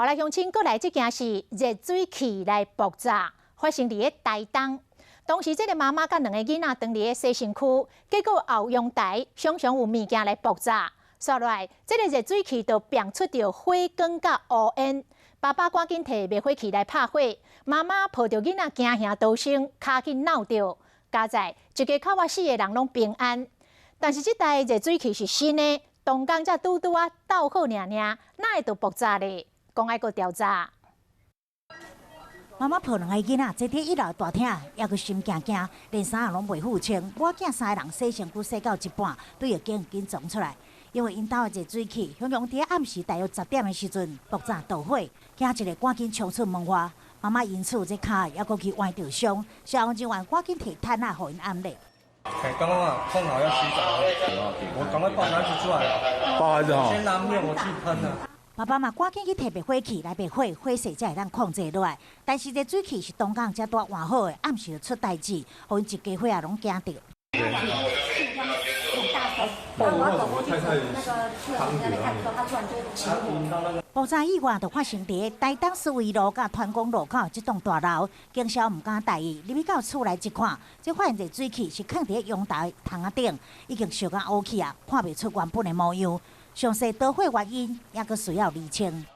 好來，鄉親閣來，這件是熱水器來爆炸，發生佇咧台東。當時這个媽媽佮兩个囡仔當佇咧洗身軀，結果後陽台常常有物件來爆炸。紲落來，這个熱水器就迸出著火光佮烏煙。爸爸趕緊提滅火器來拍火，媽媽抱著囡仔驚嚇逃生，跤緊鬧著。佳哉一家口仔四个人攏平安。但是這台熱水器是新的，動工才拄拄仔鬥好爾爾，哪會就爆炸咧？講愛閣調查。媽媽抱兩个囡仔，坐佇一樓大廳，猶閣心驚驚，連衫仔攏袂赴穿。某囝三个人洗身軀洗到一半，對浴間緊衝出來，因為𪜶兜的熱水器，雄雄佇暗時大約10點的時陣爆炸導火，驚一个趕緊衝出門外。媽媽因此這跤猶閣去崴著傷，消防人員趕緊提毯仔予𪜶按熱。哎，剛剛啊，碰好要洗澡，我趕快抱孩子出來，抱孩子哦，先拉滅火器噴啊。爸爸嘛趕緊去提滅火器來滅火，火勢才會當控制落來。但是熱水器是當工才拄換好的，暗時就出代誌，予𪜶一家伙仔攏驚著。我太太爆炸意外就發生佇台東思維路佮團光路口這棟大樓，警消毋敢大意，入去到厝內一看，這發現熱水器是囥佇陽台窗仔頂，已經燒甲烏去啊，看袂出原本的模樣。詳細導火原因猶閣需要釐清。